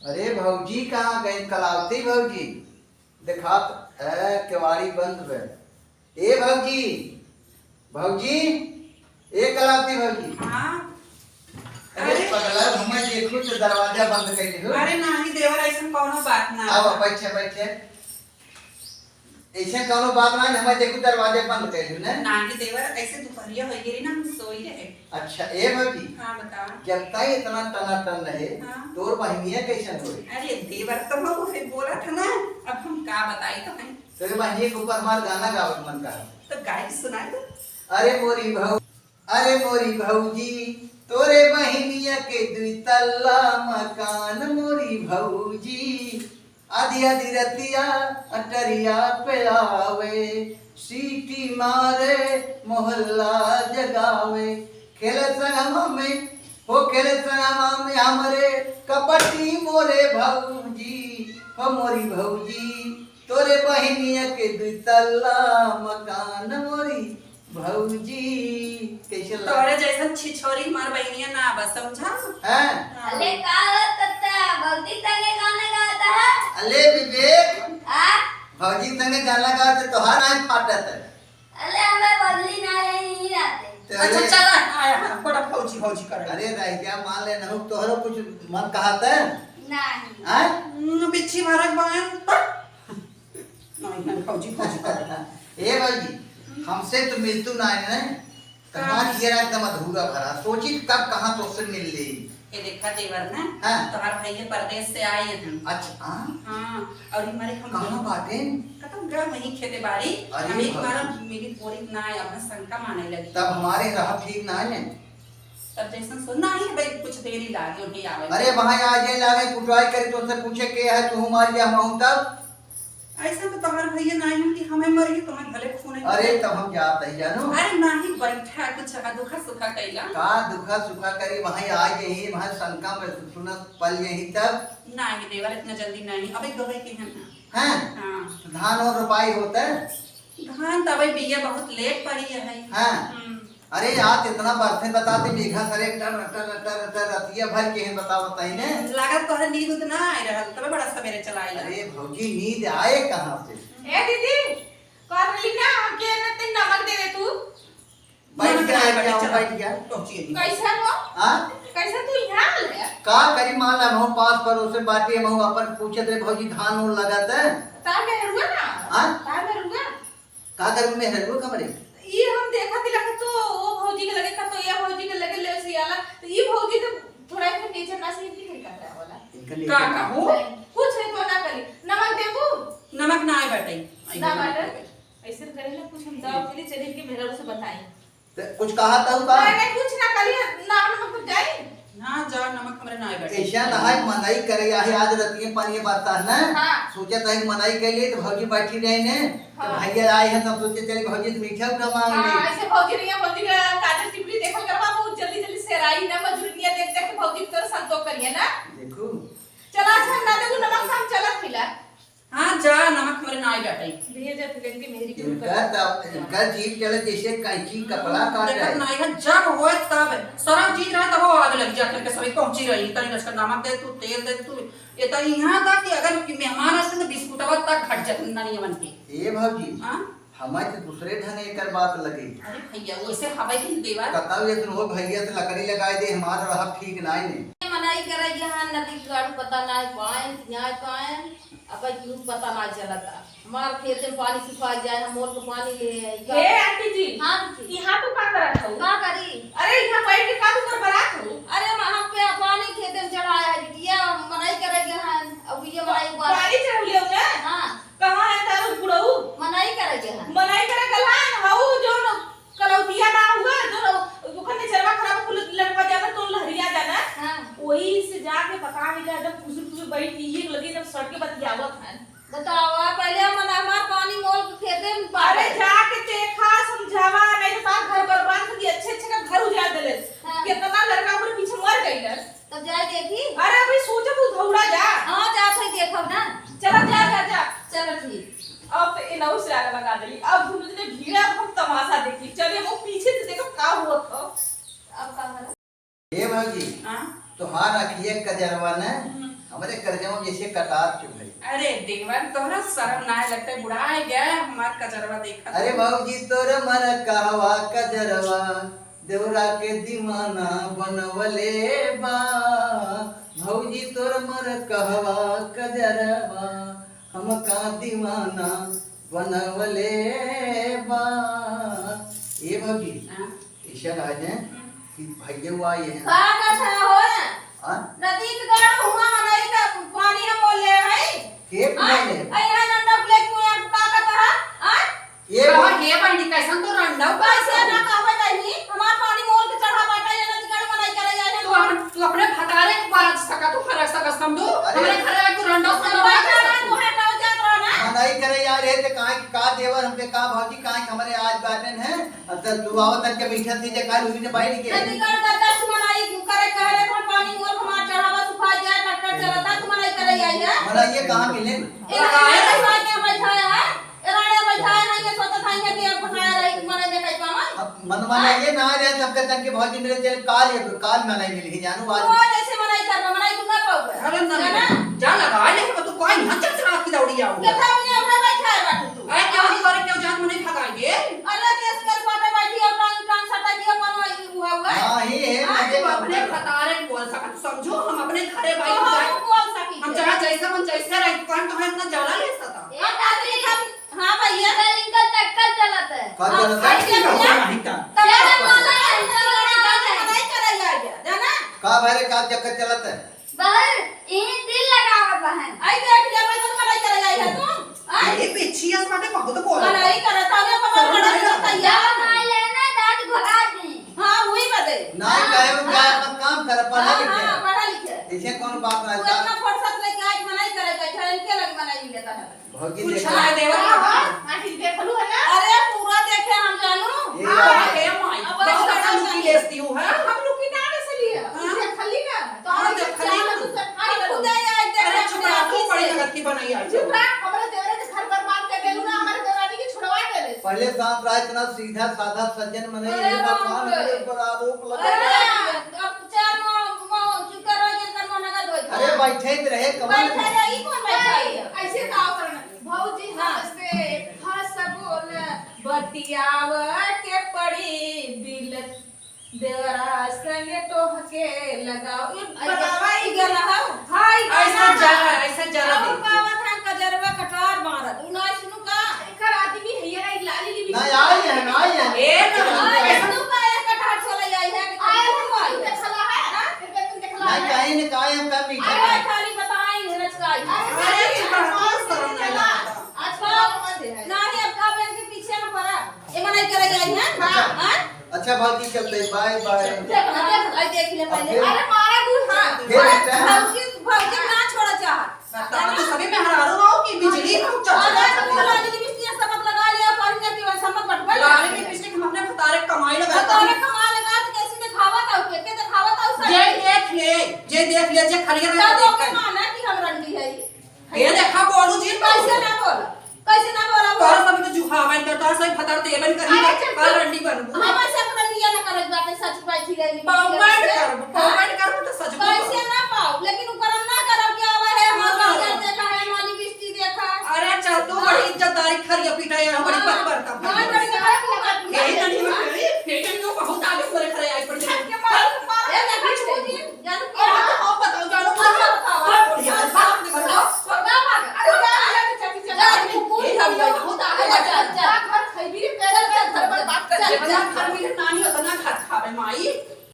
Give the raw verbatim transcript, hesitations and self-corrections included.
अरे भौजी कहाँ गई? कलावती भौजी देखात है, केवाड़ी बंद बे। ए भौजी, भौजी, ए कलावती भौजी। हाँ। अरे अरे। पगला, हमें देखू तो दरवाजा बंद कर दे। अरे नाही देवर, ऐसन कौनो बात ना। आओ, बैठे, बैठे। ऐसे कौनो बात ना, हमें देखू दरवाजा बंद कर दू ना। नाही देवर, ऐसे दुपहरिया हो गई ना, हम सोई रहे। अच्छा, ए भौजी। हाँ, बताओ। जब ताई इतना टनाटन रहे, हाँ। तोर बहिनिया कैसन होई? अरे देवर, तो हम उसे बोला था ना, अब हम का बताई तो हैं। तोरे बहिनिया के ऊपर हमार गाना गावे के मन कहा। तो गाय के सुनाई दो। अरे मोरी भौ-, अरे मोरी भौजी, तोरे बहिनिया के दुई तल्ला मकान मोरी भौजी। आधी आधी रतिया अटरिया पे आवे, सीटी मारे मोहल्ला जगावे। खेले संगमा में, हो खेले संगमा में हमरे कबड्डी मोरे भौजी, हो मोरी भौजी। तोरे बहिनिया के दुई तल्ला मकान मोरी भौजी, कैसे लगा? तोरे जैसन छिछोरी हमार बहिनिया ना बा, समझा? हैं? हाँ। अले का हो तत्ता, भौजी संगे गाना गाता है? अले विवेक, आ? भौजी संगे गाना गाते तोहार नाक फाटत है। अले हमें बदली ना है, यहीं रहते। तो अच्छा, अरे चला, आया है, बड़ा भौजी, भौजी करे। अरे रह गया, मान ले, नहु तोहरो कुछ मन कहा था? नहीं। हैं? हम्म, बिच्छी भरक बायन। नहीं, नहीं, भौजी, भौजी कर। ए भौजी, हमसे तो मिलतू ना है, ना? तो का? हमार जियरा एकदम अधूरा भरा। सोची कब कहाँ तोसे मिल ली। ए देखा देवर ना, हाँ। तोहार भैया परदेस से आए हैं। अच्छा, हाँ? हाँ, और हमारे हम कहाँ बाटे? कतम गए वहीं खेते बाड़ी। अरे हमें भौजी। हमारा मेरी पूरी ना आए, अब शंका माने लगी। तब हमारे रहा ठीक ना है। तब जैसन सो, नहीं भाई, कुछ देरी लागे, उन्हें आवे। अरे वहाँ आ जाए लागे, कुटवाई करे, तो उनसे पूछे के है, तू हमार या हम तब। ऐसा तो तोहर भैया नाही हम कि हमें मर गई, तुम्हें भले खून है। अरे, तब हम जात ही जानू। अरे, नाही, बैठा, कुछ दुखा सुखा कैला। का दुखा सुखा करी, वहीं आ यही, वहाँ शंका में सुनत पल यही तब। नाही देवर, इतना जल्दी नाही, अबे गवे के है ना। हैं? हाँ। तो धान और रोपाई होता है? धान तो अबे बिया बहुत लेट पड़ी है। हाँ। हम्म। अरे यार, इतना बरसे बताते मेघा सरे टर, टर, टर, टर, रतिया भर के हैं, बताओ, बताई ने। लागत तोहरे नींद उद ना आए रहल, तबे बड़ा सवेरे चला आइला। अरे भौजी, नींद आए कहाँ से? ए दीदी, कहत रही ना, हमके न तीन नमक दे दे तू। बैठ नमक गया, ना क्या बैठे, बैठ गया? पहुँचिए। कैसा हो? हाँ? कैसा तू यहाँ आल है? का करी, मान ला, हम पास पड़ोस में बाटी, हम अपन पूछत रहे, भौजी, धान उन लगत है? तार में रुआ ना? हाँ? तार में रुआ? का करूँ मैं, हेलुआ कमरे? ई हम देखत ही लगत तो ओ भौजी के लगे, का तो ये भौजी के लगे ले सियाला, तो ई भौजी तो थोड़ा इनका नेचर ना सही नहीं करता है वाला। इनका का नेचर कहूँ? नहीं, कुछ है तो ना करी। नमक देबू? नमक ना आए बाटे। ना बाटे? ऐसे करे ना, कुछ हम गाँव के लिए चले के मेहरारू से बताएं। तो कुछ कहा था का? नहीं, नहीं, कुछ ना करी, ना नमक तो जाए। ना जा, नमक हमरे ना आए बाटे। ऐसा ना है, मनई करे, आहे आज रतिये पानी बरसा है ना? हाँ। सोचा था कि मनई के लिए तो भौजी बैठी रही ने, तो हाँ। भैया आए हैं, तब सोचे चले भौजी से मीठा उठा मांग हाँ, ले। ऐसे भौजी रही है, भौजी का काजल टिकुली देखल करवा, बहुत जल्दी जल्दी सेराई ना, मजूरिया देख देख के भौजी की तरह संतोष करिए ना। देखू। चला, अच्छा, ना देखू, नमक हम चलत खिला। हाँ, जा, नमक हमरे ना आए बाटे। भेज दे, फिर इनके मेहरी के इनका ऊपर। तब, इनका जीभ चले जैसे कैंची कपड़ा काट देखत रहे। ना, इधर जब होए तब, सरग जीत रहा तब वो आग लग जात, इनके सभी पहुंची रही, तनी रचका नमक दे तू, तेल दे तू, ये तो यहाँ तक कि अगर कि मेहमान आते तो बिस्कुटवा तक घट जाते ननियवन के। ए भौजी, हाँ? हमारे तो दूसरे ढंग एकर बात लगे। अरे भैया, वैसे हवा ही देवा। कताऊ ये तुम हो भैया से लकड़ी लगाए दे, हमारा रहा ठीक ना है ने। मनई करे यहाँ नदी गाड़ू पता ना है, पाए, न्याय पाए। अब क्यों पता ना चलता। हमार खेते में पानी सुखा जाए, हम मोल के पानी ले आई। हे आंटी जी, हाँ आंटी। यहाँ तू का करत हऊ? का करी? अरे यहाँ बैठ के का तू बरबरात हऊ? अरे हम, हम पे पानी खेते में चढ़ाया है, बिटिया मनई करे के हैं, अब ये मनई पा-, पानी चढ़ौले हो ना? हाँ। कहाँ है तारू बुढ़ऊ? मनई करे के हैं। मनई करे के हैं, हऊ जो कलौतिया ना हुआ, जो ओकर नेचरवा खराब, कुल लटवा जाना, तो लहरिया जाना। हाँ। वही से जाके पता नहीं का एकदम खुसुर खुसुर बैठ के ये लगे एकदम सट के बतियावत है। बतावा, पहले हम हमार पानी मोल के खेते में पावे। अरे जाके देखा, समझावा, नहीं तो तार घर बर्बाद कर दिया, अच्छे अच्छे का घर उजाड़ देले। हाँ। कितना लड़का ओकरे पीछे मर गइल। तब जाए देखी। अरे अभी सोचत हूँ, दौड़ा जा। हाँ, जात है देखब ना। चला जा, जा, जा। चलो ठीक। अब तो इनहू से आगे लगा देली। अब दुनू जने भीड़ा, अब हम तमाशा देखी। चलिए वो पीछे से देखो का हुआ था। अब का करा? ए भौजी, हाँ? तोहार अखिया कजरवा ने हम्म। हमरे करजवा में जैसे कटार चुभई। अरे देवर, तोहरा शरम नाहीं लगत है, बुढ़ाइ गया है हमार कजरवा देखत। अरे भौजी तोर मर कहवा कजरवा, देवरा के दीवाना बनवले बा। भौजी तोर मर कहवा कजरवा, हमका दीवाना बनवले बा। ए भौजी, हाँ। ऐसा कहा जाए कि भैया हुआ ये है। का कथा हो? हाँ? नदीक गढ़ हुआ मनई का पानी हम मोल ले हैं। के हाँ? मोल ले? अरे यहाँ नंदा ब्लैक को यार का कथा है? हाँ? ये कहा, बात ये बहनी कैसन तो रंडा कैसे ना कहवे नहीं? हमार पानी मोल के चढ़ा बाटा, ये नदी गढ़ मनई करे आए हैं। तू अपन, तू अपने भतारे के बाज सका, तू हरा सका समझू। अरे। हमरे घरे आके रंडा से मनई लगा करे दे यार, सकू। तू है कौन जात रहा ना? मनई करे यार, ये ते काहे कि का देवर हमके का भौजी, काहे कि हमरे आज बाटन है। अब तक तू आवत तक के बैठत थी, जे काल हुई ने बाई के। नदी गढ़ गद्दा से मनई करे कह रहे, पर पानी मोल हमार चढ़ावा सुखा जाए, ट्रैक्टर चलता, तू मनई करे आई है। मनई ये कहाँ मिले? ए, राड़े बैठाए हैं, ए, राड़े बैठाए हैं, ये सोचत हैं कि अब फंसाया रही, मरे जे कहीं पावन। अब मन माना ये ना रहे, तब के तन के भौजी मेरे चल काल ये, काल मनई मिली, जानू आज। तो जैसे मनई कर, मनई तू ना पाओगे। अरे ना, है ना? जा लगा ले, तो कोई ना चल चला की दौड़ी आओ। ये था, ये अपना बैठाए बाटू तू। अरे क्यों नहीं, अरे क्यों जान मने भगाएंगे? अरे केस, केस बाटे बैठी और टांग, टांग सटा दिया, मनो हुआ हुआ है। हाँ, ही है, हाँ, मजे तू का अपने हुआ। भतारे को बोल सकत, समझो, हम अपने घरे भाई तो को हम जाए। बोल सकी हम थे। चाहे जैसे मन जैसे रहे, दुकान तो है इतना ज्यादा ले सकता। ए, हम आदमी हम, हाँ भैया। सर, इनका चक्कर चलत है। का हाँ, चलत है? सर, क्या क्या? नहीं था। तब ये क्या वाला है, इनका वाला है। पढ़ाई करे जाए, जाना? का भाई रे, का चक्कर चलत है? बहन, यही दिल लगावा बहन। आई देख, जब मैं तो पढ़ाई करे जाए है तू? हाँ? ये पिछिया से बाटे बहुत बोला। पढ़ाई करे, तब ये पढ़ाई शर्म करे नहीं तो लगता। तैयार ना लेना, दांत भगा दी। हाँ, वही बदे। ना, हाँ, काहे वो हाँ। क्या अपन काम करे, पढ़ा हाँ, लिखे। हाँ, पढ़ा लिखे। ऐसे कौन बात ना तू है? इतना फुर्सत लेके आज मनाई करे बैठा, इनके लगे मनाई लेता है। भौजी कुछ देखा। ना देवर हाँ, का। हाँ, आखिर देख लू है ना? अरे, पूरा देखे हम जानू। ये हाँ, बात। हे माई, अब बहुत बड़ा अच्छा लुकी जाने। लेती हूँ, हाँ? हम लोग की नाम से लिए। हाँ। देख ली ना? तो हाँ, हम देख ली चाहे ना। तो सब खाई हम लो। खुद आए, आज देख अरे, रहे चुप रहा, तू हैं। बड़ी जगत की बनाई आज। चुप रहा, हमारे देवरे के घर बर्बाद कर देलू ना, हमारे देवरानी के छुड़वा देले। पहले सांप राय इतना सीधा साधा सज्जन मने अरे ये बात बाप मान रे। मेरे पर आरोप लगा। अरे, अब चार मो-, मो-, चुका रहो, ये कर मो नगद होई। अरे, बैठे ही रहे, कमल बैठे में। रहे, ई कौन बैठा है? ऐसे का होता है? भौजी हाँ। हंस दे, हंस बोल, बतियाव के पड़ी दिल, देवरा संग तोहके लगाव। ई अरे, बतावा, ई ई गाना है? हाँ, ई ऐसा गाना जरा, है। ऐसा जरा और देखिए। का बात है, कजरवा कटार मारत, उ ना सुनू का? एकर आदमी है, ये लाली लिपस्टिक ना, आई है, ना, आई है। ए, ना, ना, ना, ऐसा तू का एक कटार चला आई है, कि आया तू है, आई? तू देखला है? हाँ? फिर तू देखला नहीं, है? कहीं न कहीं हम कम नहीं अरे, करते। खाली बताई, नचकाई। अरे, अरे, चुप रह, तू शर्म नहीं लगता। अच्छा, नहीं, अब का बहन के पीछे हम पड़ा। ए, मनाई करे जाई है? हाँ। हाँ? अच्छा, बाकी चलते, बाय, बाय। देख ना, देख, आई देख ले पहले। अबे। अरे, मारा दूर, हाँ। फिर अरे, क्या? भौजी, भौजी ना छोड़ा चाह। हाँ, तो सभी में हरारो रहो कि बिजली हम चढ़ अरे, जाते हैं। तू लाली लिपस्टिक सबक लगा लिया, पर इनके केवल सबक बटवा लाली लिया। लिपस्टिक हम अपने भतारे कमाई लगा भतारे कमाई लगा, तो कैसे दिखावा था, के, के दिखावा था, उसे? ये देख ले, ये देख ले, जे खलिया में तो देख वो के। माना कि हम रंडी है। ये देखा, बोलू जी, कैसे ना बोला? कैसे ना बोला? तोरा सब तो जुहावन कर, तोरा सब भतार तो एबन करी, अरे, चल, का रंडी बनबू? हम ऐसे अपना लिया ना करत बाटे, सच बैठी रही। पाऊ बैठ कर, पाऊ हाँ? बैठ कर, तो सच बोल। कैसे ना पाऊ? लेकिन ऊपर हम ना करब, क्या आवा है? हाँ, हाँ। देखा है, हमारी बिस्ती देखा। अरे, चल, तू हाँ। बड़ी इज्जतदारी खरिया पीटा है, बड़ी हाँ। पत पर का हाँ, बड़ी खराब हो गई। यही तो नहीं मार रही, बेटे को बहुत आगे बोले खरे आई पड़ी। छट के मार, मार, ए, लगी छोड़ दी। जानू और क्या? हम बताओ, जानू, अच्छा, बताओ। और बुढ़िया, बाप ने बताओ। और ना मार। अरे, जा, जा, जा, जा, जा। जा, तू कूद ये हम लियो। बहुत आगे अरे, बढ़ जा, गए। जा। घर खैबी रे, चल, चल, घर पर बात कर। चल, चल, चल। घर में नानी उतना घर खावे, माई।